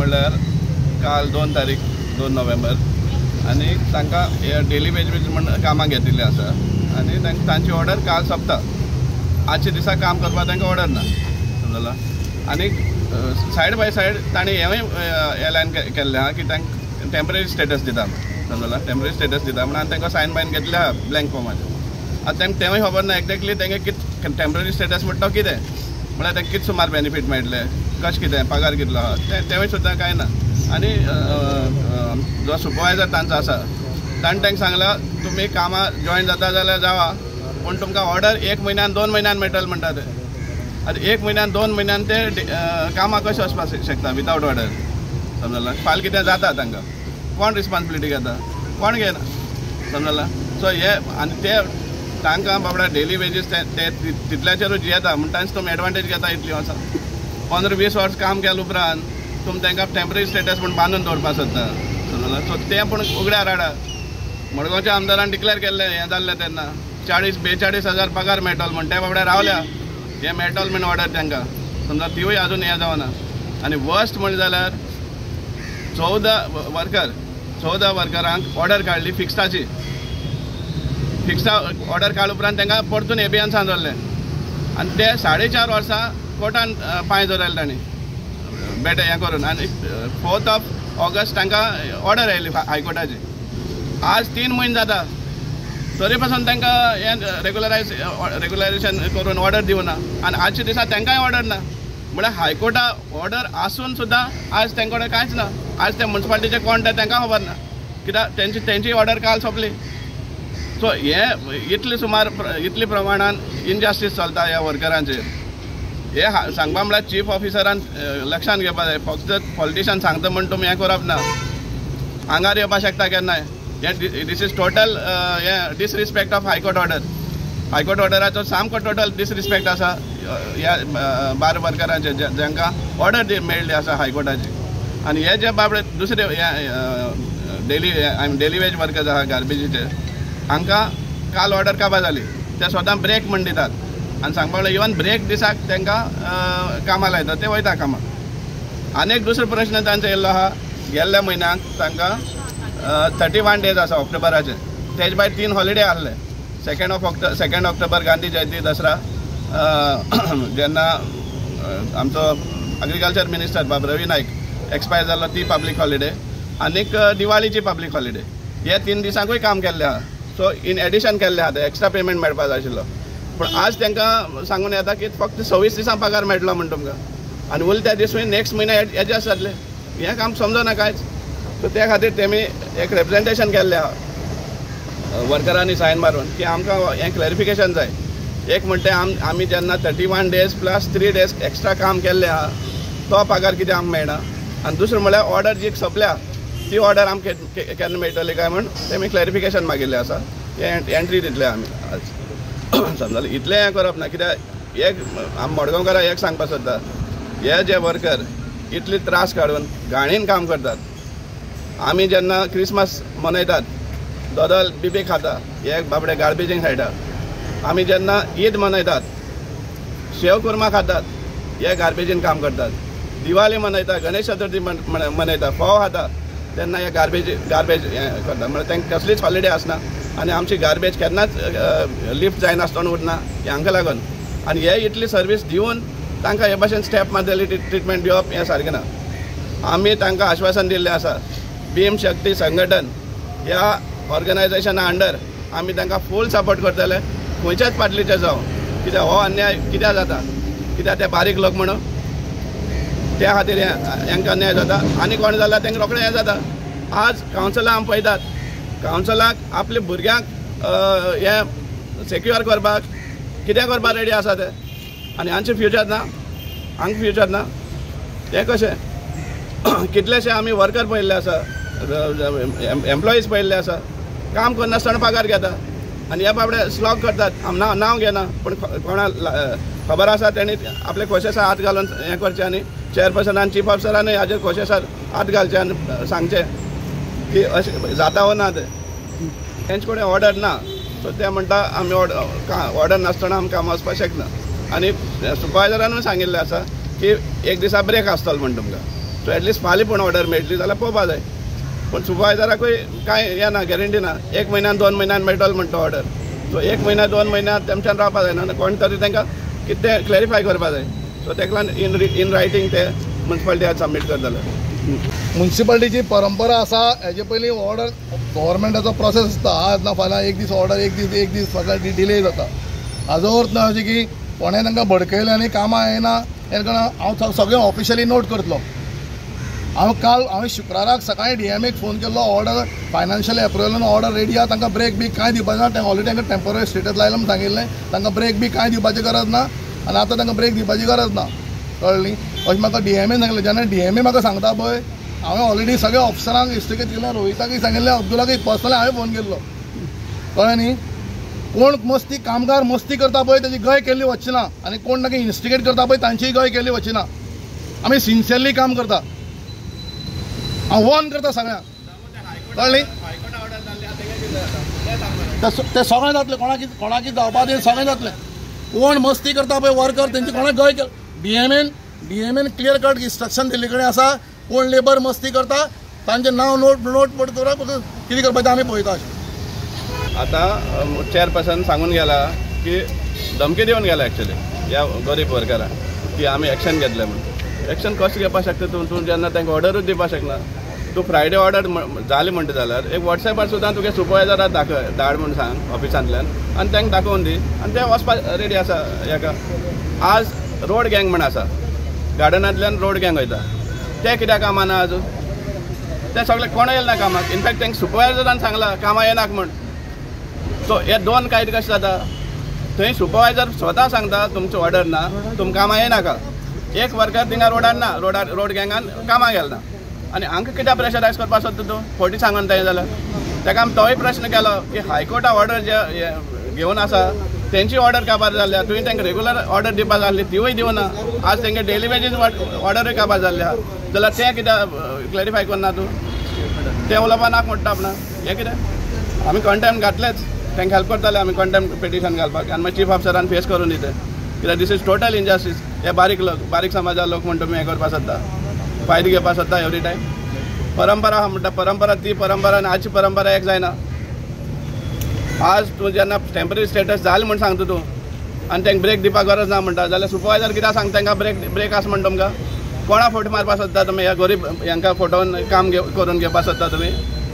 म्हणल्यार काल 2 तारीख 2 नोव्हेंबर आनी तांकां डेली वेज म्हण कामाक घेतिल्लें आसा आनी तांची ऑर्डर काल सोंपता. आजच्या दिसा काम करपाक तांकां ऑर्डर ना, समजला. आनी सायड बाय सायड ताणें हेंवूय एलायन केल्लें आहा की तांकां टेंपररी स्टेटस दिता, समजला. टेंपररी स्टेटस दिता म्हणून आनी तांकां सायन बायन घेतले आहा ब्लँक फॉर्माचेर. आतां तांकां तेंवूय खबर ना एक्झॅक्टली तांकां कितें टेंपररी स्टेटस म्हणटा तो कितें, म्हळ्यार तांकां कितें सुमार बेनिफीट मेळटले, कशें कितें पगार कितलो आहा तें तेंवूय सुद्दां कांय ना. आनी जो सुपरवायजर तांचो आसा ताणें तांकां सांगलां तुमी कामां जॉयन जाता जाल्यार जावा, पूण तुमकां ऑर्डर 1 म्हयन्यान 2 म्हयन्यान मेळटले म्हणटा ते. आतां 1 म्हयन्यान 2 म्हयन्यान ते कामां कशें वचपाक शकता विदावट ऑर्डर, समजला. फाल्यां कितें जाता तांकां कोण रिस्पॉन्सिबिलिटी घेता, कोण घेना, समजला. सो हे आनी ते तांकां बाबडा डेली वेजीस ते तितल्याचेरूच जियेता म्हण तांचे तुमी एडवांटेज घेता. इतलीं वर्सां 15-20 वर्स काम केल्या उपरांत तुमी तांकां टेंपररी स्टेटस म्हण बांदून दवरपाक सोदता, समजला. सो तें पूण उगड्यार हाडा. मडगांवच्या आमदारान डिक्लेर केल्लें हें जाल्लें तेन्ना 40-42 हजार पगार मेळटलो म्हण ते बाबड्या रावल्या, हें मेळटलो म्हण ऑर्डर तांकां, समजा तिवूय आजून हें जावना. आनी वर्स्ट म्हणलें जाल्यार 14 वर्करांक ऑर्डर काडली फिक्साची. फिक्सा ऑर्डर काडल्या उपरांत तांकां परतून एबियन्सान दवरलें आनी ते 4.5 वर्सां कोर्टान पांय दवरले तांणी बेटे हें करून. आनी 4 ऑगस्ट तांकां ऑर्डर आयली हायकोर्टाची. आज 3 म्हयने जाता तरी पासून तांकां हें रेगुलरायजेशन करून ऑर्डर दिवना आनी आजच्या दिसा तांकांय ऑर्डर ना. म्हळ्यार हायकोर्टा ऑर्डर आसून सुद्दां आज तांचे कडेन कांयच ना. आज ते मुन्सिपालिटीचे कोण ते तांकां खबर ना, कित्याक तेंची ऑर्डर काल सोंपली. सो हे इतले सुमार इतले प्रमाणान इनजस्टीस चलता ह्या वर्करांचेर. हे सांगपा म्हळ्यार चीफ ऑफिसरान लक्षान घेवपा जाय. फक्त पॉलिटिशन सांगता म्हण तुमी हें करप ना, आंगार येवपाक शकता केन्नाय. हें this is total हें disrespect of high court order. High court ऑर्डराचो सामको टोटल डिसरिस्पेक्ट आसा ह्या 12 वर्करांचेर जांकां ऑर्डर मेळ्ळी आसा हायकोर्टाची. आनी हे जे बाबडे दुसरे डेली डेली वेज वर्कर्स आहा गार्बेजीचे, हांकां काल ऑर्डर काबार जाली, ते स्वता ब्रेक म्हण दितात आनी सांगपाक लागले इवन ब्रेक दिसाक तांकां कामां लायतात, ते वयता कामाक. आनी एक दुसरो प्रश्न तांचो येयल्लो आहा, गेल्ल्या म्हयन्याक तांकां 31 डेज आसा ऑक्टोबराचे, तेज भायर 3 हॉलिडे आहले. 2 ऑक्टोबर गांधी जयंती, दसरा, जेन्ना आमचो एग्रीकल्चर मिनिस्टर बाब रवी नायक एक्सपायर जाल्लो ती पब्लीक हॉलिडे, आनीक दिवाळीची पब्लीक हॉलिडे. हे 3 दिसांकूय काम केल्लें आहा. सो इन एडिशन केल्लें आहा, एक्स्ट्रा पेमेंट मेळपा जाय आशिल्लो. पूण आज तांकां सांगून येता की फक्त 26 दिसां पगार मेळटलो म्हण तुमकां आनी उरले त्या दीस नेक्स्ट म्हयन्या एडजस्ट जातले. हें काम समजना कांयच. सो त्या खातीर तेमी एक रिप्रेजेंटेशन केल्लें आहा वर्करांनी सायन मारून की आमकां हें क्लॅरिफिकेशन जाय. एक म्हणटा आमी जेन्ना 31 डेज प्लस 3 डेज एक्स्ट्रा काम केल्लें आहा तो पगार कितें आमकां मेळना, आनी दुसरें म्हणल्यार ऑर्डर जी सोंपल्या ती ऑर्डर आमकां केन्ना मेळटली काय म्हण तेमी क्लॅरिफिकेशन मागिल्लें आसा. हें एंट्री दितले आमी आज, समजलें. इतलें हें करप ना, कित्याक एक आमी मडगांवकारां एक सांगपाक सोदता, हे जे वर्कर इतले त्रास काडून घाणीन काम करतात. आमी जेन्ना क्रिसमस मनयतात दोदोल बिबी खाता, हे बाबडे गार्बेजींग सायडार. आमी जेन्ना ईद मनयतात शेव कुर्मा खातात, हे गार्बेजीन काम करतात. दिवाळी मनयता, गणेश चतुर्थी मनयता, फोव खाता, तेन्ना हे गार्बेज हें करता. म्हळ्यार तांकां कसलीच हॉलिडे आसना आनी आमची गार्बेज केन्नाच लिफ्ट जायनासतना उरना हांकां लागून. आनी हे इतली सर्वीस दिवन तांकां हे भाशेन स्टेप मारतली ट्रिटमेंट दिवप हें सारकें ना. आमी तांकां आश्वासन दिल्लें आसा, भीम शक्ती संघटन ह्या ऑर्गनायजेशना अंडर आमी तांकां फूल सपोर्ट करतले, खंयच्याच पाटलीचेर जावं. कित्याक हो अन्याय कित्याक जाता, कित्याक ते बारीक लोक म्हणून त्या खातीर हांकां अन्याय जाता. आनी कोण जाल्यार तांकां रोखडें हें जाता. आज कावन्सिलां आमी पळयतात, कावन्सिलाक आपल्या भुरग्यांक हें सेक्युअर करपाक कितें करपाक रेडी आसा ते, आनी हांचें फ्युचर ना, हांकां फ्युचर ना. तें कशें कितलेशे आमी वर्कर पळयल्ले आसा, एम्प्लॉईज पळयल्ले आसा, काम करनासतना पगार घेता आनी हे बाबडे स्लॉग करतात. नांव घेना पूण कोणा खबर आसा तेणी आपले खोशेसा हात घालून हें करचें आनी चेअरपर्सनान चीफ ऑफिसरानूय हाजेर खोशेसार हात घालचें आनी सांगचें की अशें जाता वो ना तें. तेंचे कडेन ऑर्डर ना, सो ते म्हणटा आमी ऑर्डर नासतना आमी कामां वचपाक शकना. आनी सुपरवायजरानूय सांगिल्लें आसा की एक दिसा ब्रेक आसतलो म्हण तुमकां. सो एटलिस्ट फाल्यां पूण ऑर्डर मेळटली जाल्यार पळोवपा जाय. पूण सुपरवायजराकूय कांय हें ना, गॅरंटी ना. 1 म्हयन्यान 2 म्हयन्यान मेळटलो म्हणटा ऑर्डर. सो 1 म्हयन्या 2 म्हयन्या तेमच्यान रावपा जायना, कोण तरी तांकां कितें क्लॅरिफाय करपा जाय. सो ताका लागून इन रायटींग ते मुन्सिपालिटी आज सबमीट करतले. मुन्सिपालिटीची परंपरा आसा, हेजे पयलीं ऑर्डर गव्हर्मेंटाचो प्रोसेस आसता, आज ना फाल्यां एक दीस ऑर्डर, एक दीस सगळें डिले जाता. हाजो अर्थ ना अशें की कोणें तांकां भडकयलें आनी कामां येना हें कारण हांव सगळें ऑफिशियली नोट करतलो. हांव काल हांवें शुक्राराक सकाळीं डीएमएक फोन केल्लो, ऑर्डर फायनान्शियल एप्रुवलान ऑर्डर रेडी आसा, तांकां ब्रेक बी कांय दिवपाचें ना. तें ऑलरेडी तांकां टेम्पररी स्टेटस लायलां म्हूण सांगिल्लें, तांकां ब्रेक बी कांय दिवपाची गरज ना आनी आतां तांकां ब्रेक दिवपाची गरज ना, कळ्ळी? अशें म्हाका डीएमएन सांगलें. जेन्ना डीएमए म्हाका सांगता पळय, हांवें ऑलरेडी सगळ्या ऑफिसरांक इन्स्टिगेट केलें, रोहिताकूय सांगिल्लें, अब्दुलाकूय पर्सनली हांवें फोन केल्लो, कळ्ळें न्ही? कोण मस्ती कामगार मस्ती करता पळय ताची गय केल्ली वचची ना आनी कोण ताका इन्स्टिगेट करता पळय तांचीय गय केल्ली वचची ना. आमी सिन्सियरली काम करता, हांव वॉर्न करता सगळ्यांक, कळ्ळी? ते सगळें जातलें, कोणाकी जावपा ते सगळें जातलें. कोण मस्ती करता पळय वर्कर तेंची कोणाक गय केली, डीएमएन क्लियर कट इन्स्ट्रक्शन दिल्ले कडेन आसा, कोण लेबर मस्ती करता तांचें नांव नोट पडटा, कितें करपाचें आमी पळयता. अशें आतां चेअरपर्सन सांगून गेला की धमकी दिवन गेला एक्चुअली ह्या गरीब वर्करांक की आमी एक्शन घेतले म्हणून. एक्शन कशें घेवपाक शकता तूं? तूं जेन्ना तांकां ऑर्डरूच दिवपाक शकना. तूं फ्रायडे ऑर्डर जाली म्हणटा जाल्यार एक वॉट्सॅपार सुद्दां तुगे सुपरवायजराक दाखय, धाड म्हूण सांग ऑफिसांतल्यान आनी तांकां दाखोवन दी आनी ते वचपाक रेडी आसा. हेका आज रोड गँग म्हण आसा, गार्डनांतल्यान रोड गँग वयता, ते कित्याक कामां ना आजून? ते सगळे कोण येयला ना कामाक. इनफॅक्ट तांकां सुपरवायजरान सांगलां कामां येनाक म्हूण. सो हे 2 कायदे कशें जाता? थंय सुपरवायजर स्वता सांगता तुमची ऑर्डर ना, तुमकां कामां येनाका. एक वर्कर थिंगा रोडार ना, रोडार रोड गँगान कामां गेल ना आनी हांकां कित्याक प्रेशरायज करपाक सोदता तूं? फटी सांगून तें जाल्यार ताका आमी तोय प्रश्न केलो की हायकोर्टा ऑर्डर जे घेवन आसा तेंची ऑर्डर काबार जाल्या, तुवें तांकां रेगुलर ऑर्डर दिवपा जाय आसली तिवूय दिवना. आज तांकां डेली वेजीस ऑर्डरूय काबार जाल्ली आसा, जाल्यार तें कित्याक क्लॅरिफाय करना तूं? तें उलोवपा नाक म्हणटा आपणाक. हें कितें आमी कंटेम्प्ट घातलेच, तांकां हेल्प करताले आमी कंटेम्प्ट पिटिशन घालपाक आनी मागीर चीफ ऑफिसरान फेस करून दिता कित्याक दीस is total injustice. हे बारीक लोक, बारीक समाजा लोक म्हण तुमी हें करपाक सोदता, फायदो घेवपाक सोदता एवरी टायम. परंपरा आहा म्हणटा, परंपरा ती परंपरा आनी आजची परंपरा एक जायना. आज तूं जेन्ना टेम्पररी स्टेटस जालें म्हूण सांगता तूं आनी तांकां ब्रेक दिवपाक गरज ना म्हणटा, जाल्यार सुपरवायजर कित्याक सांगता तांकां ब्रेक आसा म्हण तुमकां? कोणा फोटो मारपाक सोदता तुमी? ह्या गरीब हांकां फोटोन काम करून घेवपाक सोदता तुमी?